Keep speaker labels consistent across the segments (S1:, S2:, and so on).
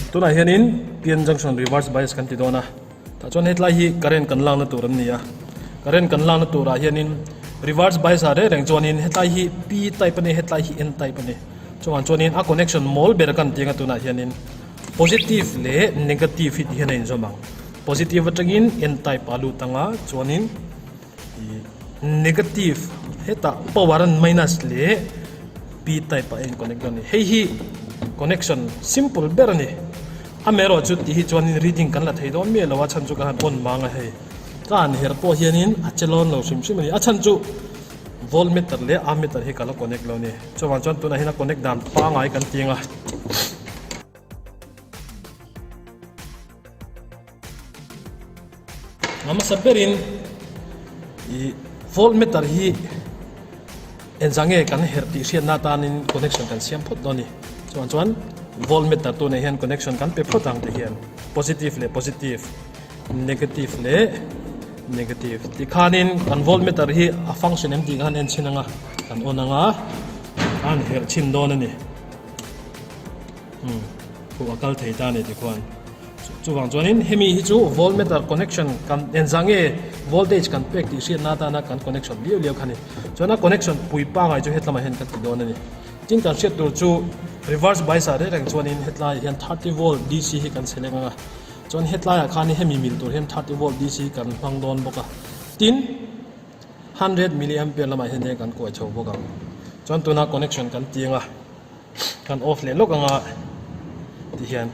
S1: Tunah hianin PN junction reverse bias kan ti dawn a, tah chuan hetlai hi current kan lakna tur an ni a, current kan lakna turah hianin reverse bias ah reng reng chuanin hetlai hi P type a ni hetlai hi N type a ni. Chungah chuanin a connection mawl ber kan ti anga tunah hianin positive leh negative hi ti hian a inzawm ang. Positive atangin N type a lut anga chuanin ih negative hetah power an minus leh P type ah a in connect dawn a ni. Hei hi connection simple ber a ni. Amaherawh chu tih hi chuanin reading kan la thei dawn miah lo a chhan chu ka han on mang a hei. Ka han her pawh hianin a che lawn lo hrim hrim a ni. A chhan chu voltmeter leh ammeter hi ka la connect lo a ni. Chuvang chuan tunah hian a connect dan pangai kan ti ang a. A hmasa berin ih voltmeter hi engzah nge kan herh tih hriatna atanin connection kan siam phawt dawn a ni. Chuvang chuan voltmeter tunah hian connection kan pe phawt ang ti hian positive leh positive. Negative leh negative tikhanin kan voltmeter hi a function em tih khan en chhin anga kan on anga a han herh chhin dawn a ni umm khuh a kal thei ta a ni tikhuan chuvang chuanin hemi hi chu voltmeter connection kan engzah nge voltage kan pek tih hriatna atana kan connection liau liau kha a ni chuan a connection pui pangai chu hetlamah hian kan ti dawn a ni tin kan hriat tur chu reverse bias ah reng reng chuanin hetlaiah hian 30 volt DC hi kan select anga. Chuan hetlaiah khan hemi mil tur hian 30 volt DC kan hmang dawn bawk a, tin 100 milliampere lamah hian kan kuai chho bawk ang. Chuan tuna connection kan ti anga kan off leh lawk anga ti hian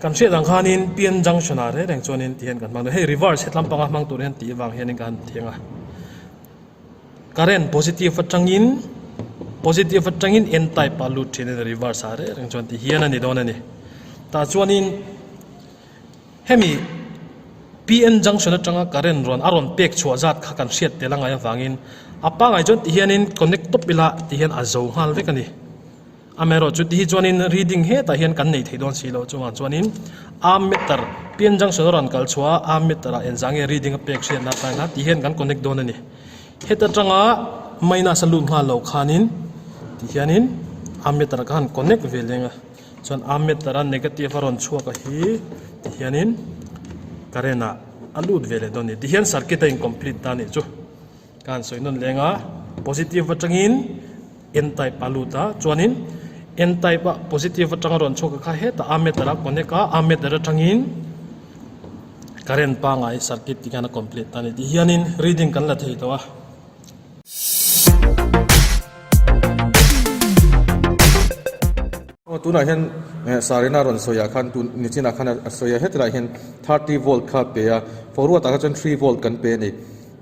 S1: kan hriat ang khanin PN junction ah reng reng chuanin ti hian kan hmang dawn. Hei reverse hetlam panga hmang tur hian tih avang hianin ka han ti anga current positive atangin positive atangin n type ah lut thin a ni reverse ah reng reng chuan ti hian a ni dawn a ni tah chuanin hemi PN junction atanga current rawn a rawn pek chhuah zat kha kan hriat tel angai avangin a pangai chuan ti hianin connect tawp ila ti hian a zo nghal vek a ni. Amaherawhchu ti hi chuanin reading hetah hian kan nei thei dawn si lo chungah chuanin ammeter PN junction a rawn kal chhuah a ammeter ah engzah nge reading a pek hriatna atan kha ti hian kan connect dawn a ni. Heta tanga minus a lut nghal lo khanin ti hianin ammeter kha han connect ve leng a chuan ammeter a negative a rawn chhuak a hi ti hianin current ah a lut ve leh dawn a ni. Ti hian circuit a in complete ta a nih chu. Ka han sawi nawn leng a, positive atangin N type a lut a, chuanin N type a positive atanga rawn chhuak a kha hetah ammeter a connect a, ammeter atangin current pangai circuit ti khan a complete ta a ni tih hianin reading kan la thei tawh a.
S2: Aw tunah hian Sarina rawn sawi ah khan tun nichinah khan a sawi a hetilaiah hian 30 volt kha a pe a, forward ah kha chuan 3 volt kan pe a ni.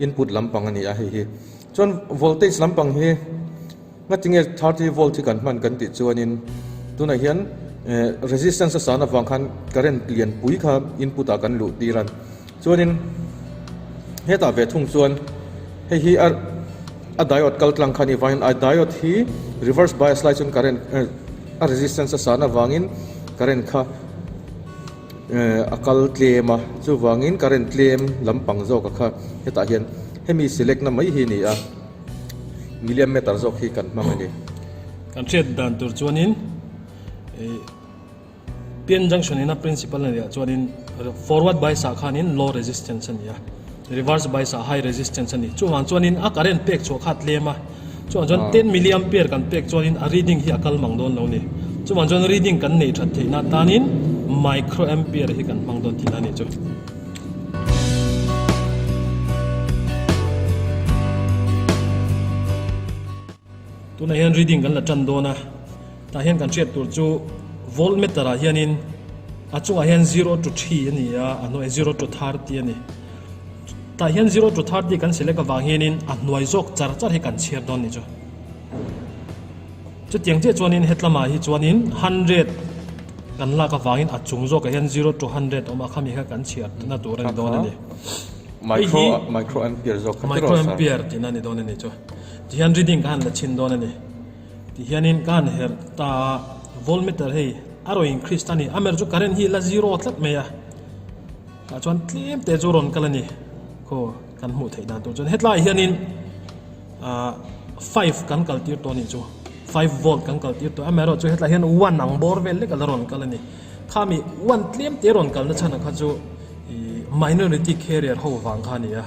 S2: Input lampang a ni a hei hi. Chuan voltage lampang hi ngatinge 30 volt hi kan hman kan tih chuanin tunah hian resistance a san avang khan current lian pui kha input ah kan luh tir a. Chuanin hetah ve thung chuan hei hi a a diode kal tlang kha a nih vangin a diode hi reverse bias lai chuan current a resistance a san avangin current kha A kal tlem a, chuvangin current tlem lampang zawk a kha hetah hian hemi select na mai hi a ni a, milliamp meter zawk hi kan hmang a ni.
S1: Kan hriat dan tur chuanin ih PN junction ina principle a nih ah chuanin forward bias ah khanin low resistance a ni a, reverse bias ah high resistance a ni. Chuvang chuanin a current pek chhuah kha a tlem a, chuvang chuan 10 milliampere kan pek chuanin a reading hi a kal mang dawn lo a ni. Chuvang chuan reading kan neih that theihna tanin microampere hi kan hmang dawn tihna a nih chu. Tunah hian reading kan la tan dawn a, tah hian kan hriat tur chu voltmeter ah hianin a chungah hian 0 to 3 a ni a, a hnuaiah 0 to 30 a ni. Tah hian 0 to 30 kan select avang hianin a hnuai zawk char char hi kan chhiar dawn ni chu. Chutiang chiah chuanin hetlamah hi chuanin 100 kan lak avangin a chung zawkah hian 0 to 100 awm a, khami kha kan chhiar na tur a ni dawn a ni. Hei hi
S2: Micro ampere zawk kha tiraw sir?
S1: Micro ampere tihna a ni dawn a ni chu. Tihian reading ka han la chhin dawn a ni. Tihianin ka han herh ta a, voltmeter hei a rawn increase ta a ni. Amaherawhchu chu current hi la zero tlat mai a. Tah chuan tlem te chu rawn kal a ni. Khaw kan hmuh theih dan tur chuan hetlaiah hianin ah five kan kal tir tawh a nih chu. 5 volt kan kal tir tawh a, amaherawhchu hetlaiah hian one ang bawr vel lek a la rawn kal a ni. Khami one tlem te rawn kalna chhan ah kha chu ih minority carrier ho vang kha a ni a.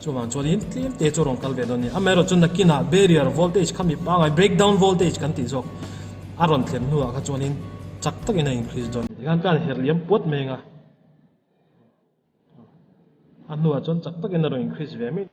S1: Chuvang chuanin tlem te chu rawn kal ve dawn a ni. Amaherawh chu nakinah barrier voltage khami pangai breakdown voltage kan tih zawk a rawn thlen hnuah kha chuanin chak takin a increase dawn a ni. Tikhan khan her liam puat mai ang a, a hnuah chuan chak takin a rawn increase ve mai.